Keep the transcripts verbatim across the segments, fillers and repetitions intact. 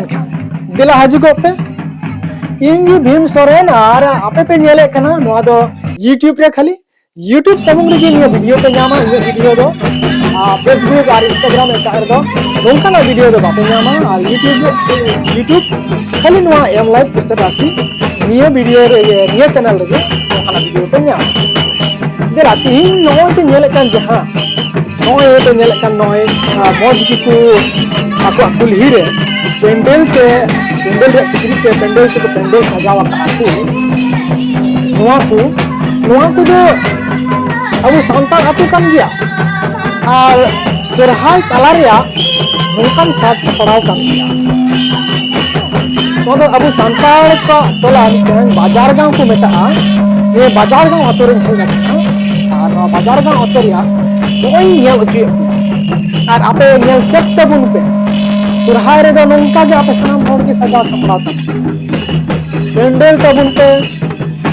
ᱮᱱᱠᱷᱟᱱ ᱫᱮᱞᱟ ᱦᱤᱡᱩᱜᱚᱜ ᱯᱮ᱾ ᱤᱧ ᱜᱮ ᱵᱷᱤᱢ ᱥᱚᱨᱮᱱ, ᱟᱨ ᱟᱯᱮ ᱯᱮ ᱧᱮᱞᱮᱫ ᱠᱟᱱᱟ ᱱᱚᱣᱟ ᱫᱚ YouTube ᱨᱮ, ᱠᱷᱟᱹᱞᱤ YouTube ᱥᱩᱢᱩᱝ ᱨᱮᱜᱮ ᱱᱤᱭᱟᱹ ᱵᱷᱤᱰᱤᱭᱳ ᱯᱮ ᱧᱟᱢᱟ᱾ ᱤᱧᱟᱹᱜ ᱵᱷᱤᱰᱤᱭᱳ ᱫᱚ, ᱟᱨ, Facebook ᱟᱨ Instagram ᱮᱴᱟᱜ ᱨᱮᱫᱚ ᱱᱚᱝᱠᱟᱱᱟᱜ ᱵᱷᱤᱰᱤᱭᱳ ᱫᱚ ᱵᱟᱯᱮ ᱧᱟᱢᱟ᱾ ᱟᱨ YouTube, YouTube ᱠᱷᱟᱹᱞᱤ ᱱᱚᱣᱟ M Life Crusade ᱟᱨᱠᱤ ᱱᱤᱭᱟᱹ ᱵᱷᱤᱰᱤᱭᱳ ᱨᱮ, ᱱᱤᱭᱟᱹ ᱪᱮᱱᱮᱞ ᱨᱮᱜᱮ ᱱᱚᱝᱠᱟᱱᱟᱜ ᱵᱷᱤᱰᱤᱭᱳ ᱯᱮ ᱧᱟᱢᱟ᱾ ᱫᱮᱞᱟ, ᱛᱤᱦᱤᱧ ᱱᱚᱜᱼᱚᱭ ᱯᱮ ᱧᱮᱞᱮᱫ ᱠᱟᱱ ᱡᱟᱦᱟᱸ, ᱱᱚᱜᱼᱚᱭ ᱯᱮ ᱧᱮᱞᱮᱫ ᱠᱟᱱ, ᱱᱚᱜᱼᱚᱭ, ᱟᱨ, ᱢᱚᱡᱽ ᱜᱮᱠᱚ ᱟᱠᱚᱣᱟᱜ ᱠᱩᱞᱦᱤ ᱨᱮ ᱯᱮᱱᱰᱮᱞ ᱛᱮ, ᱯᱮᱱᱰᱮᱞ ᱨᱮᱭᱟᱜ ᱠᱤᱪᱨᱤᱡ ᱛᱮ ᱯᱮᱱᱰᱮᱞ ᱥᱮ ᱯᱮᱱᱰᱮᱞ ᱥᱟᱡᱟᱣ ᱟᱠᱟᱫᱼᱟ ᱠᱚ᱾ ᱱᱚᱣᱟ ᱠᱚ, ᱱᱚᱣᱟ ᱠᱚᱫᱚ ᱟᱵᱚ ᱥᱟᱱᱛᱟᱲ ᱟᱹᱛᱩ ᱠᱟᱱ ᱜᱮᱭᱟ᱾ ᱟᱨ ᱥᱚᱨᱦᱟᱭ ᱛᱟᱞᱟ ᱨᱮᱭᱟᱜ ᱱᱚᱝᱠᱟᱱ ᱥᱟᱡᱽ ᱥᱟᱯᱲᱟᱣ ᱠᱟᱱ ᱜᱮᱭᱟ᱾ ᱱᱚᱣᱟ ᱫᱚ ᱟᱵᱚ ᱥᱟᱱᱛᱟᱲ ᱠᱚᱣᱟᱜ ᱴᱚᱞᱟ ᱢᱤᱫᱴᱟᱝ ᱵᱟᱡᱟᱨ ᱜᱟᱶ ᱠᱚ ᱢᱮᱛᱟᱜᱼᱟ᱾ ᱱᱤᱭᱟᱹ ᱵᱟᱡᱟᱨ ᱜᱟᱶ ᱟᱛᱳ ᱨᱮᱱ ᱦᱚᱲ ᱠᱟᱱᱟ᱾ ᱟᱨ ᱱᱚᱣᱟ ᱵᱟᱡᱟᱨ ᱜᱟᱶ ᱟᱛᱳ ᱨᱮᱭᱟᱜ ᱱᱚᱜᱼᱚᱭ ᱤᱧ ᱧᱮᱞ ᱦᱚᱪᱚᱭᱮᱫ ᱯᱮᱭᱟ᱾ ᱟᱨ ᱟᱯᱮ ᱧᱮᱞ ᱪᱮᱫ ᱛᱟᱵᱚᱱ ᱯᱮ᱾ ᱥᱚᱨᱦᱟᱭ ᱨᱮᱫᱚ ᱱᱚᱝᱠᱟ ᱜᱮ ᱟᱯᱮ ᱥᱟᱱᱟᱢ ᱦᱚᱲ ᱜᱮ ᱥᱟᱡᱟᱣ ᱥᱟᱯᱲᱟᱣ ᱛᱟᱵᱚᱱ ᱯᱮ᱾ ᱯᱮᱱᱰᱮᱞ ᱛᱟᱵᱚᱱ ᱯᱮ,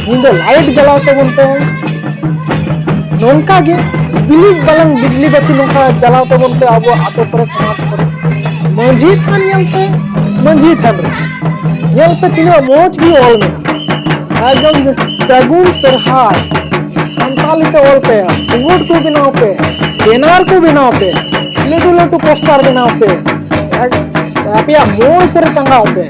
ᱧᱤᱫᱟᱹ ᱞᱟᱭᱤᱴ ᱡᱟᱞᱟᱣ ᱛᱟᱵᱚᱱ ᱯᱮ᱾ ᱱᱚᱝᱠᱟ ᱜᱮ ᱵᱤᱞᱤᱡ ᱵᱟᱞᱟᱝ ᱵᱤᱡᱽᱞᱤ ᱵᱟᱹᱛᱤ ᱱᱚᱝᱠᱟ ᱡᱟᱞᱟᱣ ᱛᱟᱵᱚᱱ ᱯᱮ ᱟᱵᱚᱣᱟᱜ ᱟᱛᱳ ᱠᱚᱨᱮ, ᱥᱚᱢᱟᱡᱽ ᱠᱚᱨᱮ᱾ ᱢᱟᱹᱡᱷᱤ ᱛᱷᱟᱱ ᱧᱮᱞ ᱯᱮ, ᱢᱟᱹᱡᱷᱤ ᱛᱷᱟᱱ ᱨᱮ ᱧᱮᱞ ᱯᱮ ᱛᱤᱱᱟᱹᱜ ᱢᱚᱡᱽ ᱜᱮ ᱚᱞ ᱢᱮᱱᱟᱜᱼᱟ᱾ ᱮᱠᱫᱚᱢ ᱥᱟᱹᱜᱩᱱ ᱥᱚᱨᱦᱟᱭ ᱥᱟᱱᱛᱟᱞᱤ ᱛᱮ ᱚᱞ ᱯᱮ, ᱵᱳᱨᱰ ᱠᱚ ᱵᱮᱱᱟᱣ ᱯᱮ, ᱵᱮᱱᱟᱨ ᱠᱚ ᱵᱮᱱᱟᱣ ᱯᱮ, ᱞᱟᱹᱴᱩ ᱞᱟᱹᱴᱩ ᱯᱳᱥᱴᱟᱨ ᱵᱮᱱᱟᱣ ᱯᱮ᱾ ᱮᱠ-, ᱟᱯᱮᱭᱟᱜ ᱢᱳᱲ ᱠᱚᱨᱮ ᱴᱟᱸᱜᱟᱣ ᱯᱮ᱾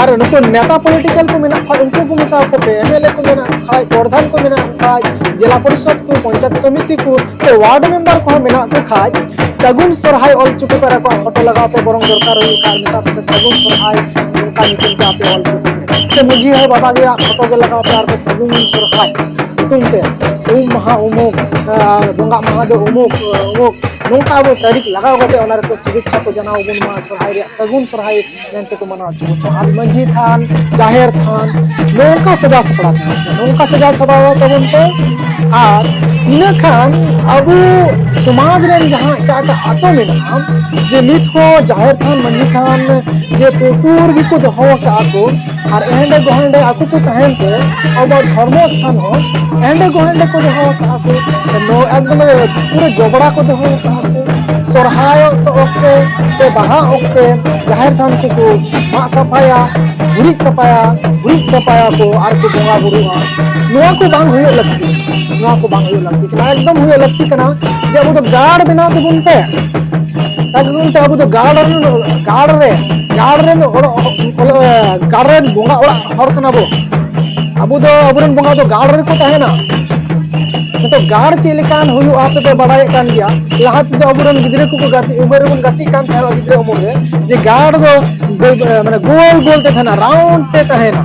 ᱟᱨ ᱱᱩᱠᱩ ᱱᱮᱛᱟ ᱯᱚᱞᱤᱴᱤᱠᱟᱞ ᱠᱚ ᱢᱮᱱᱟᱜ ᱠᱷᱟᱡ ᱩᱱᱠᱩ ᱠᱚ ᱢᱮᱛᱟ ᱠᱚ ᱯᱮ, M L A ᱠᱚ ᱢᱮᱱᱟᱜ ᱠᱷᱟᱡ, ᱯᱨᱚᱫᱷᱟᱱ ᱠᱚ ᱢᱮᱱᱟᱜ ᱠᱷᱟᱡ, ᱡᱮᱞᱟ ᱯᱚᱨᱤᱥᱚᱫ ᱠᱚ, ᱯᱚᱧᱪᱟᱭᱮᱛ ᱥᱚᱢᱤᱛᱤ ᱠᱚ ᱥᱮ ᱣᱟᱨᱰ ᱢᱮᱢᱵᱟᱨ ᱠᱚᱦᱚᱸ ᱢᱮᱱᱟᱜ ᱠᱚ ᱠᱷᱟᱡ, ᱥᱟᱹᱜᱩᱱ ᱥᱚᱨᱦᱟᱭ ᱚᱞ ᱦᱚᱪᱚ ᱠᱚ ᱯᱮ, ᱟᱨ ᱟᱠᱚᱣᱟᱜ ᱯᱷᱳᱴᱳ ᱞᱟᱜᱟᱣ ᱯᱮ, ᱵᱚᱨᱚᱝ ᱫᱚᱨᱠᱟᱨ ᱦᱩᱭᱩᱜ ᱠᱷᱟᱡ ᱢᱮᱛᱟ ᱠᱚ ᱯᱮ, ᱥᱟᱹᱜᱩᱱ ᱥᱚᱨᱦᱟᱭ ᱱᱚᱝᱠᱟ ᱧᱩᱛᱩᱢ ᱛᱮ ᱟᱯᱮ ᱚᱞ ᱦᱚᱪᱚ ᱠᱚ ᱯᱮ, ᱥᱮ ᱢᱟᱹᱡᱷᱤ ᱦᱚᱲ ᱵᱟᱵᱟ ᱜᱮ ᱟᱜ ᱯᱷᱳᱴᱳ ᱜᱮ ᱞᱟᱜᱟᱣ ᱯᱮ, ᱟᱨ ᱯᱮ ᱥᱟᱹᱜᱩᱱ ᱥᱚᱨᱦᱟᱭ ᱧᱩᱛᱩᱢ ᱛᱮ ᱩᱢ ᱢᱟᱦᱟ ᱩᱢᱩᱠ, ᱟᱨ ᱵᱚᱸᱜᱟ ᱢᱟᱦᱟ ᱫᱚ ᱩᱢᱩᱠ, ᱩᱢᱩᱠ, ᱱᱚᱝᱠᱟ ᱟᱵᱚ ᱛᱟᱹᱨᱤᱠᱷ ᱞᱟᱜᱟᱣ ᱠᱟᱛᱮ ᱚᱱᱟ ᱨᱮᱠᱚ ᱥᱩᱵᱷᱮᱪᱪᱷᱟ ᱠᱚ ᱡᱟᱱᱟᱣ ᱟᱵᱚᱱ ᱢᱟ, ᱥᱚᱨᱦᱟᱭ ᱨᱮᱭᱟᱜ ᱥᱟᱹᱜᱩᱱ ᱥᱚᱨᱦᱟᱭ ᱢᱮᱱᱛᱮ ᱠᱚ ᱢᱟᱱᱟᱣ ᱦᱚᱪᱚ ᱵᱚᱱᱟ᱾ ᱟᱨ ᱢᱟᱹᱡᱷᱤ ᱛᱷᱟᱱ, ᱡᱟᱦᱮᱨ ᱛᱷᱟᱱ, ᱱᱚᱝᱠᱟ ᱥᱟᱡᱟᱣ ᱥᱟᱯᱲᱟᱣ ᱛᱟᱵᱚᱱ ᱯᱮ, ᱱᱚᱝᱠᱟ ᱥᱟᱡᱟᱣ ᱥᱟᱯᱲᱟᱣ ᱛᱟᱵᱚᱱ ᱯᱮ᱾ ᱟᱨ ᱤᱱᱟᱹ ᱠᱷᱟᱱ ᱟᱵᱚ ᱥᱚᱢᱟᱡᱽ ᱨᱮᱱ ᱡᱟᱦᱟᱸ ᱮᱴᱟᱜ ᱮᱴᱟᱜ ᱟᱛᱳ ᱢᱮᱱᱟᱜᱼᱟ, ᱡᱮ ᱱᱤᱛ ᱦᱚᱸ ᱡᱟᱦᱮᱨ ᱛᱷᱟᱱ, ᱢᱟᱹᱡᱷᱤ ᱛᱷᱟᱱ ᱡᱮ ᱯᱩᱴᱩᱨ ᱜᱮᱠᱚ ᱫᱚᱦᱚ ᱟᱠᱟᱫᱼᱟ ᱠᱚ, ᱟᱨ ᱮᱦᱮᱸᱰᱮ ᱜᱚᱦᱮᱸᱰᱮ ᱟᱠᱚ ᱠᱚ ᱛᱟᱦᱮᱱ ᱛᱮ ᱟᱵᱚᱣᱟᱜ ᱫᱷᱚᱨᱢᱚ ᱥᱛᱷᱟᱱ ᱦᱚᱸ ᱮᱦᱮᱸᱰᱮ ᱜᱚᱦᱮᱸᱰᱮ ᱠᱚ ᱫᱚᱦᱚ ᱠᱟᱜᱼᱟ ᱠᱚ, ᱱᱚᱣᱟ ᱮᱠᱫᱚᱢ ᱯᱩᱨᱟᱹ ᱡᱚᱵᱽᱨᱟ ᱠᱚ ᱫᱚᱦᱚ ᱠᱟᱜᱼᱟ ᱠᱚ᱾ ᱥᱚᱨᱦᱟᱭᱚᱜ ᱚᱠᱛᱮ ᱥᱮ ᱵᱟᱦᱟ ᱚᱠᱛᱮ ᱡᱟᱦᱮᱨ ᱛᱷᱟᱱ ᱠᱚᱠᱚ ᱢᱟᱜ ᱥᱟᱯᱷᱟᱭᱟ, ᱜᱩᱨᱤᱡ ᱥᱟᱯᱷᱟᱭᱟ, ᱜᱩᱨᱤᱡ ᱥᱟᱯᱷᱟᱭᱟ ᱠᱚ ᱟᱨ ᱠᱚ ᱵᱚᱸᱜᱟ ᱵᱩᱨᱩᱜᱼᱟ᱾ ᱱᱚᱣᱟ ᱠᱚ ᱵᱟᱝ ᱦᱩᱭᱩᱜ ᱞᱟᱹᱠᱛᱤ, ᱱᱚᱣᱟ ᱠᱚ ᱵᱟᱝ ᱦᱩᱭᱩᱜ ᱞᱟᱹᱠᱛᱤ ᱠᱟᱱᱟ᱾ ᱮᱠᱫᱚᱢ ᱦᱩᱭᱩᱜ ᱞᱟᱹᱠᱛᱤ ᱠᱟᱱᱟ ᱡᱮ ᱟᱵᱚ ᱫᱚ ᱜᱟᱲ ᱵᱮᱱᱟᱣ ᱛᱟᱵᱚᱱ ᱯᱮ᱾ ᱛᱟᱦᱞᱮ ᱜᱚᱢᱠᱮ, ᱟᱵᱚ ᱫᱚ ᱜᱟᱲ ᱨᱮᱱ, ᱜᱟᱲ ᱨᱮ, ᱜᱟᱲ ᱨᱮᱱ ᱚᱲᱟᱜ, ᱜᱟᱲ ᱨᱮᱱ ᱵᱚᱸᱜᱟ ᱚᱲᱟᱜ ᱦᱚᱲ ᱠᱟᱱᱟ ᱵᱚ᱾ ᱟᱵᱚ ᱫᱚ ᱟᱵᱚᱨᱮᱱ ᱵᱚᱸᱜᱟ ᱫᱚ ᱜᱟᱲ ᱨᱮᱠᱚ ᱛᱟᱦᱮᱱᱟ᱾ ᱱᱤᱛᱚᱜ ᱜᱟᱲ ᱪᱮᱫ ᱞᱮᱠᱟᱱ ᱦᱩᱭᱩᱜᱼᱟ, ᱟᱯᱮ ᱯᱮ ᱵᱟᱲᱟᱭᱮᱫ ᱠᱟᱱ ᱜᱮᱭᱟ᱾ ᱞᱟᱦᱟ ᱛᱮᱫᱚ ᱟᱵᱚᱨᱮᱱ ᱜᱤᱫᱽᱨᱟᱹ ᱠᱚᱠᱚ ᱜᱟᱛᱮ, ᱩᱢᱮᱨ ᱨᱮᱵᱚᱱ ᱜᱟᱛᱮᱜ ᱠᱟᱱ ᱛᱟᱦᱮᱸᱱᱟ ᱜᱤᱫᱽᱨᱟᱹ ᱩᱢᱮᱨ ᱨᱮ, ᱡᱮ ᱜᱟᱲ ᱫᱚ ᱜᱳ-, ᱢᱟᱱᱮ ᱜᱳᱞ ᱜᱳᱞ ᱛᱮ ᱛᱟᱦᱮᱱᱟ, ᱨᱟᱣᱩᱱᱰ ᱛᱮ ᱛᱟᱦᱮᱱᱟ᱾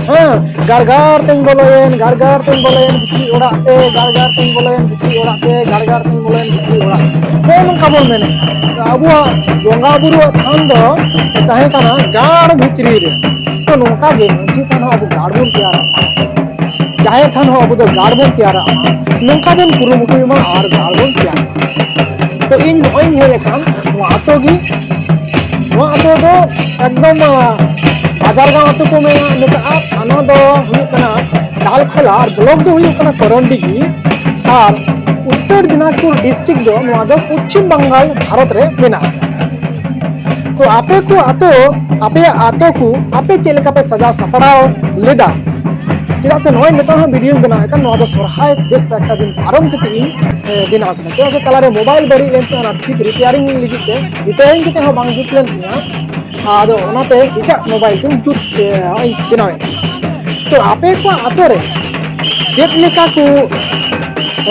ᱦᱮᱸ, ᱜᱟᱲᱜᱟᱲ ᱛᱮᱧ ᱵᱚᱞᱚᱭᱮᱱ, ᱜᱟᱲᱜᱟᱲ ᱛᱮᱧ ᱵᱚᱞᱚᱭᱮᱱ ᱵᱷᱤᱛᱨᱤ ᱚᱲᱟᱜ ᱛᱮ, ᱜᱟᱲᱜᱟᱲ ᱛᱮᱧ ᱵᱚᱞᱚᱭᱮᱱ ᱵᱷᱤᱛᱨᱤ ᱚᱲᱟᱜ ᱛᱮ, ᱜᱟᱲᱜᱟᱲ ᱛᱮᱧ ᱵᱚᱞᱚᱭᱮᱱ ᱵᱷᱤᱛᱨᱤ ᱚᱲᱟᱜ ᱛᱮ᱾ ᱱᱚᱜᱼᱚ ᱱᱚᱝᱠᱟ ᱵᱚᱱ ᱢᱮᱱᱮᱫᱼᱟ᱾ ᱛᱚ ᱟᱵᱚᱣᱟᱜ ᱵᱚᱸᱜᱟ ᱵᱩᱨᱩᱣᱟᱜ ᱛᱷᱟᱱ ᱫᱚ ᱛᱟᱦᱮᱸ ᱠᱟᱱᱟ ᱜᱟᱲ ᱵᱷᱤᱛᱨᱤ ᱨᱮ᱾ ᱛᱚ ᱱᱚᱝᱠᱟ ᱜᱮ ᱢᱟᱹᱡᱷᱤ ᱛᱷᱟᱱ ᱦᱚᱸ ᱟᱵᱚ ᱜᱟᱲ ᱵᱚᱱ ᱛᱮᱭᱟᱨᱟ, ᱡᱟᱦᱮᱨ ᱛᱷᱟᱱ ᱦᱚᱸ ᱟᱵᱚ ᱫᱚ ᱜᱟᱲ ᱵᱚᱱ ᱛᱮᱭᱟᱨᱟ ᱢᱟ, ᱱᱚᱝᱠᱟ ᱵᱚᱱ ᱠᱩᱨᱩᱢᱩᱴᱩᱭ ᱢᱟ ᱟᱨ ᱜᱟᱲ ᱵᱚᱱ ᱛᱮᱭᱟᱨ ᱢᱟ᱾ ᱛᱚ ᱤᱧ ᱱᱚᱜᱼᱚᱭ ᱤᱧ ᱦᱮᱡ ᱟᱠᱟᱱ ᱱᱚᱣᱟ ᱟᱛᱳ ᱜᱮ, ᱱᱚᱣᱟ ᱟᱛᱳ ᱫᱚ ᱮᱠᱫᱚᱢ, ᱟᱸ, ᱵᱟᱡᱟᱨ ᱜᱟᱶ ᱟᱛᱳ ᱠᱚ ᱢᱮᱱᱟ, ᱢᱮᱛᱟᱜᱼᱟ᱾ ᱛᱷᱟᱱᱟ ᱫᱚ ᱦᱩᱭᱩᱜ ᱠᱟᱱᱟ ᱰᱟᱞᱠᱷᱳᱞᱟ ᱟᱨ ᱵᱞᱚᱠ ᱫᱚ ᱦᱩᱭᱩᱜ ᱠᱟᱱᱟ ᱠᱚᱨᱚᱱᱰᱤᱜᱷᱤ᱾ ᱟᱨ ᱩᱛᱛᱚᱨ ᱫᱤᱱᱟᱡᱽᱯᱩᱨ ᱰᱤᱥᱴᱨᱤᱠᱴ ᱫᱚ ᱱᱚᱣᱟ ᱫᱚ ᱯᱚᱪᱷᱤᱢ ᱵᱟᱝᱜᱟᱞ ᱵᱷᱟᱨᱚᱛ ᱨᱮ ᱢᱮᱱᱟᱜᱼᱟ᱾ ᱛᱚ ᱟᱯᱮ ᱠᱚ ᱟᱛᱳ, ᱟᱯᱮᱭᱟᱜ ᱟᱛᱳ ᱠᱚ ᱟᱯᱮ ᱪᱮᱫ ᱞᱮᱠᱟ ᱯᱮ ᱥᱟᱡᱟᱣ ᱥᱟᱯᱲᱟᱣ ᱞᱮᱫᱟ? ᱪᱮᱫᱟᱜ ᱥᱮ ᱱᱚᱜᱼᱚᱭ ᱱᱤᱛᱚᱜ ᱦᱚᱸ ᱵᱷᱤᱰᱤᱭᱳᱧ ᱵᱮᱱᱟᱣᱮᱫ ᱠᱟᱱ, ᱱᱚᱣᱟ ᱫᱚ ᱥᱚᱨᱦᱟᱭ ᱵᱮᱥ ᱠᱚᱭᱮᱠᱴᱟ ᱫᱤᱱ ᱯᱟᱨᱚᱢ ᱠᱟᱛᱮ ᱤᱧ, ᱮ, ᱵᱮᱱᱟᱣ ᱠᱮᱫᱟ᱾ ᱪᱮᱫᱟᱜ ᱥᱮ ᱛᱟᱞᱟᱨᱮ ᱢᱳᱵᱟᱭᱤᱞ ᱵᱟᱹᱲᱤᱡ ᱞᱮᱱ ᱛᱤᱧᱟ, ᱚᱱᱟ ᱴᱷᱤᱠ ᱨᱤᱯᱮᱭᱟᱨᱤᱝ ᱞᱟᱹᱜᱤᱫ ᱛᱮ, ᱨᱤᱯᱮᱭᱟᱨᱤᱝ ᱠᱟᱛᱮ ᱦᱚᱸ ᱵᱟᱝ ᱡᱩᱛ ᱞᱮᱱ ᱛᱤᱧᱟ᱾ ᱟᱫᱚ ᱚᱱᱟᱛᱮ ᱮᱴᱟᱜ ᱢᱳᱵᱟᱭᱤᱞ ᱛᱤᱧ ᱡᱩᱛ, ᱮ, ᱱᱚᱜᱼᱚᱭ ᱵᱮᱱᱟᱣᱮᱫ ᱠᱟᱱᱟ᱾ ᱛᱚ ᱟᱯᱮ ᱠᱚᱣᱟᱜ ᱟᱛᱳ ᱨᱮ ᱪᱮᱫ ᱞᱮᱠᱟ ᱠᱚ,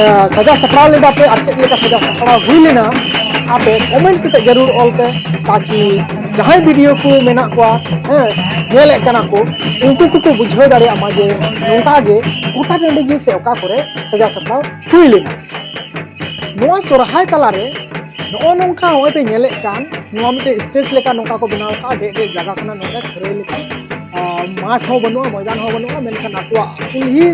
ᱮ, ᱥᱟᱡᱟᱣ ᱥᱟᱯᱲᱟᱣ ᱞᱮᱫᱟ ᱯᱮ ᱟᱨ ᱪᱮᱫ ᱞᱮᱠᱟ ᱥᱟᱡᱟᱣ ᱥᱟᱯᱲᱟᱣ ᱦᱩᱭ ᱞᱮᱱᱟ, ᱟᱯᱮ ᱠᱚᱢᱮᱱᱴᱥ ᱠᱟᱛᱮ ᱡᱟᱹᱨᱩᱲ ᱚᱞ ᱯᱮ, ᱛᱟᱠᱤ ᱡᱟᱦᱟᱸᱭ ᱵᱷᱤᱰᱤᱭᱳ ᱠᱚ ᱢᱮᱱᱟᱜ ᱠᱚᱣᱟ, ᱦᱮᱸ, ᱧᱮᱞᱮᱫ ᱠᱟᱱᱟ ᱠᱚ, ᱩᱱᱠᱩ ᱠᱚᱠᱚ ᱵᱩᱡᱷᱟᱹᱣ ᱫᱟᱲᱮᱭᱟᱜ ᱢᱟ ᱡᱮ ᱱᱚᱝᱠᱟ ᱜᱮ ᱜᱚᱴᱟ ᱴᱟᱺᱰᱤ ᱜᱮ ᱥᱮ ᱚᱠᱟ ᱠᱚᱨᱮ ᱥᱟᱡᱟᱣ ᱥᱟᱯᱲᱟᱣ ᱦᱩᱭ ᱞᱮᱱᱟ᱾ ᱱᱚᱣᱟ ᱥᱚᱨᱦᱟᱭ ᱛᱟᱞᱟᱨᱮ ᱱᱚᱜᱼᱚ ᱱᱚᱝᱠᱟ ᱱᱚᱜᱼᱚᱭ ᱯᱮ ᱧᱮᱞᱮᱫ ᱠᱟᱱ, ᱱᱚᱣᱟ ᱢᱤᱫᱴᱮᱡ ᱥᱴᱮᱡᱽ ᱞᱮᱠᱟ ᱱᱚᱝᱠᱟ ᱠᱚ ᱵᱮᱱᱟᱣ ᱠᱟᱜᱼᱟ, ᱰᱮᱡ ᱰᱮᱡ ᱡᱟᱭᱜᱟ ᱠᱟᱱᱟ, ᱱᱚᱰᱮ ᱠᱷᱟᱹᱨᱟᱹᱭ ᱞᱮᱠᱟ, ᱟᱨ, ᱢᱟᱴᱷ ᱦᱚᱸ ᱵᱟᱹᱱᱩᱜᱼᱟ, ᱢᱚᱭᱫᱟᱱ ᱦᱚᱸ ᱵᱟᱹᱱᱩᱜᱼᱟ, ᱢᱮᱱᱠᱷᱟᱱ ᱟᱠᱚᱣᱟᱜ ᱠᱩᱞᱦᱤ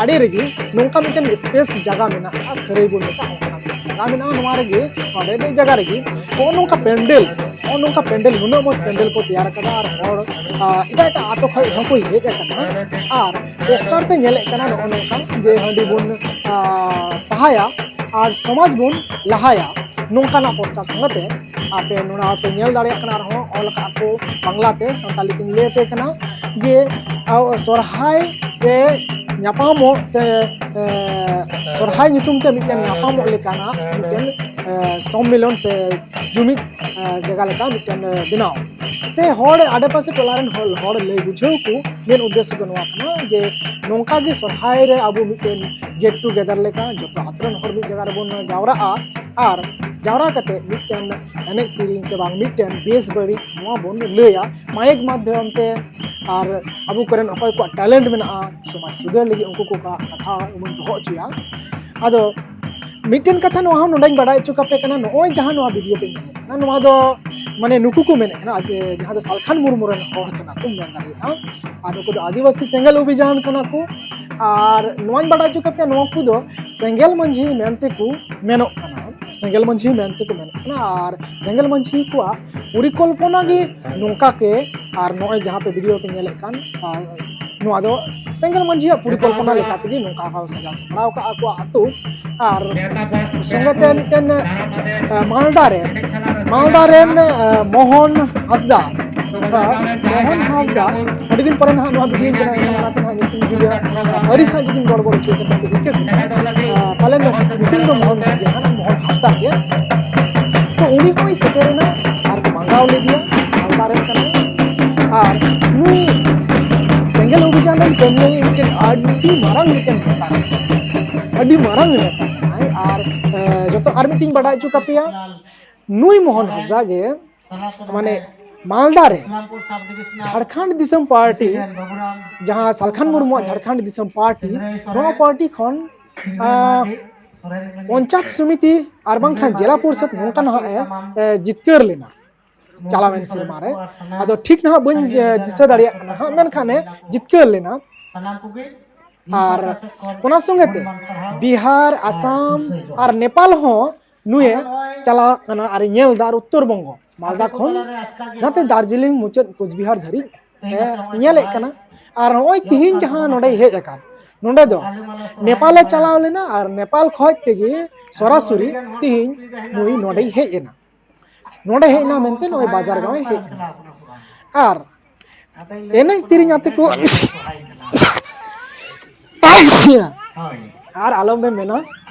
ᱟᱲᱮ ᱨᱮᱜᱮ ᱱᱚᱝᱠᱟ ᱢᱤᱫᱴᱮᱱ ᱥᱯᱮᱥ ᱡᱟᱭᱜᱟ ᱢᱮᱱᱟᱜᱼᱟ, ᱠᱷᱟᱹᱨᱟᱹᱭ ᱵᱚᱱ ᱢᱮᱛᱟᱜᱼᱟ, ᱚᱱᱠᱟᱱᱟᱜ ᱢᱮᱱᱟᱜᱼᱟ᱾ ᱡᱟᱭᱜᱟ ᱢᱮᱱᱟᱜᱼᱟ, ᱱᱚᱣᱟ ᱨᱮᱜᱮ, ᱱᱚᱣᱟ ᱰᱮᱰᱮᱡ ᱡᱟᱭᱜᱟ ᱨᱮᱜᱮ ᱱᱚᱜᱼᱚ ᱱᱚᱝᱠᱟ ᱯᱮᱱᱰᱮᱞ, ᱱᱚᱜᱼᱚ ᱱᱚᱝᱠᱟ ᱯᱮᱱᱰᱮᱞ, ᱱᱩᱱᱟᱹᱜ ᱢᱚᱡᱽ ᱯᱮᱱᱰᱮᱞ ᱠᱚ ᱛᱮᱭᱟᱨ ᱟᱠᱟᱫᱟ᱾ ᱟᱨ ᱦᱚᱲ, ᱟ, ᱮᱴᱟᱜ ᱮᱴᱟᱜ ᱟᱛᱳ ᱠᱷᱚᱱ ᱦᱚᱸᱠᱚ ᱦᱮᱡ ᱟᱠᱟᱱᱟ᱾ ᱟᱨ ᱯᱳᱥᱴᱟᱨ ᱯᱮ ᱧᱮᱞᱮᱫ ᱠᱟᱱᱟ ᱱᱚᱜᱼᱚ ᱱᱚᱝᱠᱟ, ᱡᱮ ᱦᱟᱺᱰᱤ ᱵᱚᱱ, ᱟ, ᱥᱟᱦᱟᱭᱟ ᱟᱨ ᱥᱚᱢᱟᱡᱽ ᱵᱚᱱ ᱞᱟᱦᱟᱭᱟ, ᱱᱚᱝᱠᱟᱱᱟᱜ ᱯᱳᱥᱴᱟᱨ ᱥᱚᱸᱜᱮ ᱛᱮ ᱟᱯᱮ ᱱᱚᱣᱟ ᱯᱮ ᱧᱮᱞ ᱫᱟᱲᱮᱭᱟᱜ ᱠᱟᱱᱟ᱾ ᱟᱨᱦᱚᱸ ᱚᱞ ᱟᱠᱟᱫ ᱠᱚ ᱵᱟᱝᱞᱟ ᱛᱮ, ᱥᱟᱱᱛᱟᱞᱤ ᱛᱤᱧ ᱞᱟᱹᱭ ᱟᱯᱮ ᱠᱟᱱᱟ, ᱡᱮ, ᱟ, ᱥᱚᱨᱦᱟᱭ ᱨᱮ ᱧᱟᱯᱟᱢᱚᱜ ᱥᱮ, ᱮ, ᱥᱚᱨᱦᱟᱭ ᱧᱩᱛᱩᱢ ᱛᱮ ᱢᱤᱫᱴᱮᱱ ᱧᱟᱯᱟᱢᱚᱜ ᱞᱮᱠᱟᱱᱟᱜ ᱢᱤᱫᱴᱮᱱ, ᱮ, ᱥᱚᱢᱢᱮᱞᱚᱱ ᱥᱮ ᱡᱩᱢᱤᱫ, ᱮ, ᱡᱟᱭᱜᱟ ᱞᱮᱠᱟ ᱢᱤᱫᱴᱮᱱ, ᱮ, ᱵᱮᱱᱟᱣ ᱥᱮ ᱦᱚᱲ, ᱟᱰᱮᱯᱟᱥᱮ ᱴᱚᱞᱟ ᱨᱮᱱ ᱦᱚᱲ, ᱦᱚᱲ ᱞᱟᱹᱭ ᱵᱩᱡᱷᱟᱹᱣ ᱠᱚ ᱢᱮᱱ ᱩᱫᱽᱫᱮᱥᱥᱚ ᱫᱚ ᱱᱚᱣᱟ ᱠᱟᱱᱟ ᱡᱮ ᱱᱚᱝᱠᱟ ᱜᱮ ᱥᱚᱨᱦᱟᱭ ᱨᱮ ᱟᱵᱚ ᱢᱤᱫᱴᱮᱱ get together ᱞᱮᱠᱟ ᱡᱚᱛᱚ ᱟᱛᱳ ᱨᱮᱱ ᱦᱚᱲ ᱢᱤᱫ ᱡᱟᱭᱜᱟ ᱨᱮᱵᱚᱱ ᱡᱟᱣᱨᱟᱜᱼᱟ ᱟᱨ ᱡᱟᱣᱨᱟ ᱠᱟᱛᱮ ᱢᱤᱫᱴᱮᱱ ᱮᱱᱮᱡ ᱥᱮᱨᱮᱧ ᱥᱮ ᱵᱟᱝ ᱢᱤᱫᱴᱮᱱ ᱵᱮᱥ ᱵᱟᱹᱲᱤᱡ ᱱᱚᱣᱟ ᱵᱚᱱ ᱞᱟᱹᱭᱟ ᱢᱟᱭᱤᱠ ᱢᱟᱫᱽᱫᱷᱚᱢ ᱛᱮ᱾ ᱟᱨ ᱟᱵᱚ ᱠᱚᱨᱮᱱ ᱚᱠᱚᱭ ᱠᱚᱣᱟᱜ talent ᱢᱮᱱᱟᱜᱼᱟ, ᱥᱚᱢᱟᱡᱽ ᱥᱩᱫᱷᱟᱹᱨ ᱞᱟᱹᱜᱤᱫ ᱩᱱᱠᱩ ᱠᱚᱣᱟᱜ ᱠᱟᱛᱷᱟ ᱵᱚᱱ ᱫᱚᱦᱚ ᱦᱚᱪᱚᱭᱟ᱾ ᱟᱫᱚ ᱢᱤᱫᱴᱮᱱ ᱠᱟᱛᱷᱟ ᱱᱚᱣᱟ ᱦᱚᱸ ᱱᱚᱰᱮᱧ ᱵᱟᱰᱟᱭ ᱦᱚᱪᱚ ᱠᱟᱯᱮ ᱠᱟᱱᱟ, ᱱᱚᱜᱼᱚᱭ ᱡᱟᱦᱟᱸ ᱱᱚᱣᱟ video ᱯᱮ ᱧᱮᱞᱮᱫ ᱠᱟᱱᱟ, ᱱᱚᱣᱟ ᱫᱚ ᱢᱟᱱᱮ ᱱᱩᱠᱩ ᱠᱚ ᱢᱮᱱᱮᱫ ᱠᱟᱱᱟ, ᱟᱡ-, ᱡᱟᱦᱟᱸ ᱫᱚ ᱥᱟᱞᱠᱷᱟᱱ ᱢᱩᱨᱢᱩ ᱨᱮᱱ ᱦᱚᱲ ᱠᱟᱱᱟ ᱠᱚ ᱢᱮᱱ ᱫᱟᱲᱮᱭᱟᱜᱼᱟ᱾ ᱟᱨ ᱱᱩᱠᱩ ᱫᱚ ᱟᱹᱫᱤᱵᱟᱹᱥᱤ ᱥᱮᱸᱜᱮᱞ ᱚᱵᱷᱤᱡᱟᱱ ᱠᱟᱱᱟ ᱠᱚ᱾ ᱟᱨ ᱱᱚᱣᱟᱧ ᱵᱟᱰᱟᱭ ᱦᱚᱪᱚ ᱠᱟᱯᱮᱭᱟ, ᱱᱩᱠᱩ ᱫᱚ ᱥᱮᱸᱜᱮᱞ ᱢᱟᱹᱡᱷᱤ ᱢᱮᱱᱛᱮ ᱠᱚ ᱢᱮᱱᱚᱜ ᱠᱟᱱᱟ, ᱥᱮᱸᱜᱮᱞ ᱢᱟᱹᱡᱷᱤ ᱢᱮᱱᱛᱮ ᱠᱚ ᱢᱮᱱᱚᱜ ᱠᱟᱱᱟ᱾ ᱟᱨ ᱥᱮᱸᱜᱮᱞ ᱢᱟᱹᱡᱷᱤ ᱠᱚᱣᱟᱜ ᱯᱚᱨᱤᱠᱚᱞᱯᱚᱱᱟ ᱜᱮ ᱱᱚᱝᱠᱟ ᱜᱮ, ᱟᱨ ᱱᱚᱜᱼᱚᱭ ᱡᱟᱦᱟᱸ ᱯᱮ video ᱯᱮ ᱧᱮᱞᱮᱫ ᱠᱟᱱ, ᱟᱨ ᱱᱚᱣᱟ ᱫᱚ ᱥᱮᱸᱜᱮᱞ ᱢᱟᱹᱡᱷᱤᱭᱟᱜ ᱯᱚᱨᱤᱠᱚᱞᱯᱚᱱᱟ ᱞᱮᱠᱟ ᱛᱮᱜᱮ ᱱᱚᱝᱠᱟ ᱠᱚ ᱥᱟᱡᱟᱣ ᱥᱟᱯᱲᱟᱣ ᱠᱟᱜᱼᱟ ᱟᱠᱚᱣᱟᱜ ᱟᱹᱛᱩ᱾ ᱟᱨ ᱥᱚᱸᱜᱮ ᱛᱮ ᱢᱤᱫᱴᱮᱱ, ᱟᱸ, ᱢᱟᱞᱫᱟ ᱨᱮ, ᱢᱟᱞᱫᱟ ᱨᱮᱱ, ᱟᱸ, ᱢᱳᱦᱚᱱ ᱦᱟᱸᱥᱫᱟ, ᱟᱸ, ᱢᱳᱦᱚᱱ ᱦᱟᱸᱥᱫᱟ, ᱟᱹᱰᱤ ᱫᱤᱱ ᱯᱚᱨᱮ ᱱᱟᱦᱟᱜ ᱱᱚᱣᱟ videoᱧ ᱵᱮᱱᱟᱣ ᱮᱫᱟ, ᱚᱱᱟᱛᱮ ᱱᱟᱦᱟᱜ ᱧᱩᱛᱩᱢ ᱡᱩᱫᱤ ᱦᱟᱸᱜ, ᱟᱸ, ᱯᱟᱹᱨᱤᱥ ᱦᱟᱸᱜ ᱡᱩᱫᱤᱧ ᱜᱚᱲᱵᱚᱲ ᱦᱚᱪᱚᱭ ᱠᱷᱟᱱ ᱫᱚ ᱤᱠᱟᱹ ᱜᱮ᱾ ᱟᱸ, ᱯᱟᱞᱮᱱ ᱫᱚ ᱧᱩᱛᱩᱢ ᱫᱚ ᱢᱳᱦᱚᱱ ᱜᱮ ᱠᱟᱱᱟ, ᱢᱳᱦᱚᱱ ᱦᱟᱸᱥᱫᱟ ᱜᱮ᱾ ᱛᱚ ᱩᱱᱤ ᱦᱚᱸᱭ ᱥᱮᱴᱮᱨ ᱮᱱᱟ ᱟᱨ ᱠᱚ ᱢᱟᱸᱜᱟᱣ ᱞᱮᱫᱮᱭᱟ ᱢᱟᱞᱫᱟ ᱨᱮᱱ ᱠᱟᱱᱟᱭ᱾ ᱟᱨ ᱱᱩᱭ ᱥᱮᱸᱜᱮᱞ ᱚᱵᱷᱤᱡᱟᱱ ᱨᱮᱱ ᱠᱟᱹᱢᱤᱭᱟᱹ ᱢᱤᱫᱴᱮᱱ ᱟᱹᱰᱤ ᱢᱟᱨᱟᱝ ᱢᱤᱫᱴᱮᱱ ᱱᱮᱛᱟ ᱠᱟᱱᱟᱭ, ᱟᱹᱰᱤ ᱢᱟᱨᱟᱝ ᱱᱮᱛᱟ ᱠᱟᱱᱟᱭ᱾ ᱟᱨ, ᱮ, ᱡᱚᱛᱚ ᱟᱨ ᱢᱤᱫᱴᱤᱧ ᱵᱟᱰᱟᱭ ᱦᱚᱪᱚ ᱠᱟᱯᱮᱭᱟ, ᱱᱩᱭ ᱢᱳᱦᱚᱱ ᱦᱟᱸᱥᱫᱟ ᱜᱮ ᱢᱟᱱᱮ ᱢᱟᱞᱫᱟ ᱨᱮ ᱡᱷᱟᱲᱠᱷᱚᱸᱰ ᱫᱤᱥᱚᱢ ᱯᱟᱨᱴᱤ, ᱡᱟᱦᱟᱸ ᱥᱟᱞᱠᱷᱟᱱ ᱢᱩᱨᱢᱩᱣᱟᱜ ᱡᱷᱟᱲᱠᱷᱚᱸᱰ ᱫᱤᱥᱚᱢ ᱯᱟᱨᱴᱤ, ᱱᱚᱣᱟ ᱯᱟᱨᱴᱤ ᱠᱷᱚᱱ, ᱟᱸ, ᱯᱚᱧᱪᱟᱭᱮᱛ ᱥᱚᱢᱤᱛᱤ ᱟᱨ ᱵᱟᱝᱠᱷᱟᱱ ᱡᱮᱞᱟ ᱯᱚᱨᱤᱥᱚᱫ ᱱᱚᱝᱠᱟ ᱱᱟᱦᱟᱜ ᱮ, ᱮ, ᱡᱤᱛᱠᱟᱹᱨ ᱞᱮᱱᱟ ᱪᱟᱞᱟᱣᱮᱱ ᱥᱮᱨᱢᱟ ᱨᱮ᱾ ᱟᱫᱚ ᱴᱷᱤᱠ ᱱᱟᱦᱟᱜ ᱵᱟᱹᱧ, ᱮ, ᱫᱤᱥᱟᱹ ᱫᱟᱲᱮᱭᱟᱜ ᱠᱟᱱᱟ ᱦᱟᱸᱜ, ᱢᱮᱱᱠᱷᱟᱱ ᱮ ᱡᱤᱛᱠᱟᱹᱨ ᱞᱮᱱᱟ᱾ ᱟᱨ ᱚᱱᱟ ᱥᱚᱸᱜᱮ ᱛᱮ ᱵᱤᱦᱟᱨ, ᱟᱥᱟᱢ ᱟᱨ ᱱᱮᱯᱟᱞ ᱦᱚᱸ ᱱᱩᱭᱮ ᱪᱟᱞᱟᱜ ᱠᱟᱱᱟ ᱟᱨ ᱧᱮᱞ ᱮᱫᱟ, ᱟᱨ ᱩᱛᱛᱚᱨ ᱵᱚᱝᱜᱚ ᱢᱟᱞᱫᱟ ᱠᱷᱚᱱ ᱱᱟᱛᱮ ᱫᱟᱨᱡᱤᱞᱤᱝ ᱢᱩᱪᱟᱹᱫ ᱠᱳᱪᱵᱤᱦᱟᱨ ᱫᱷᱟᱹᱨᱤᱡ ᱮ ᱧᱮᱞᱮᱫ ᱠᱟᱱᱟ᱾ ᱟᱨ ᱱᱚᱜᱼᱚᱭ ᱛᱤᱦᱤᱧ ᱡᱟᱦᱟᱸ ᱱᱚᱰᱮᱭ ᱦᱮᱡ ᱟᱠᱟᱱ, ᱱᱚᱰᱮ ᱫᱚ ᱱᱮᱯᱟᱞᱮ ᱪᱟᱞᱟᱣ ᱞᱮᱱᱟ ᱟᱨ ᱱᱮᱯᱟᱞ ᱠᱷᱚᱡ ᱛᱮᱜᱮ ᱥᱚᱨᱟᱥᱚᱨᱤ ᱛᱤᱦᱤᱧ ᱱᱩᱭ ᱱᱚᱰᱮᱭ ᱦᱮᱡ ᱮᱱᱟ᱾ ᱱᱚᱰᱮ ᱦᱮᱡ ᱮᱱᱟ ᱢᱮᱱᱛᱮ ᱱᱚᱜᱼᱚᱭ ᱵᱟᱡᱟᱨ ᱜᱟᱶ ᱮ ᱦᱮᱡ ᱮᱱᱟ᱾ ᱟᱨ ᱮᱱᱮᱡ ᱥᱮᱨᱮᱧ ᱟᱛᱮ ᱠᱚ ᱟᱨ ᱟᱞᱚᱢ ᱵᱮᱱ ᱢᱮᱱᱟ,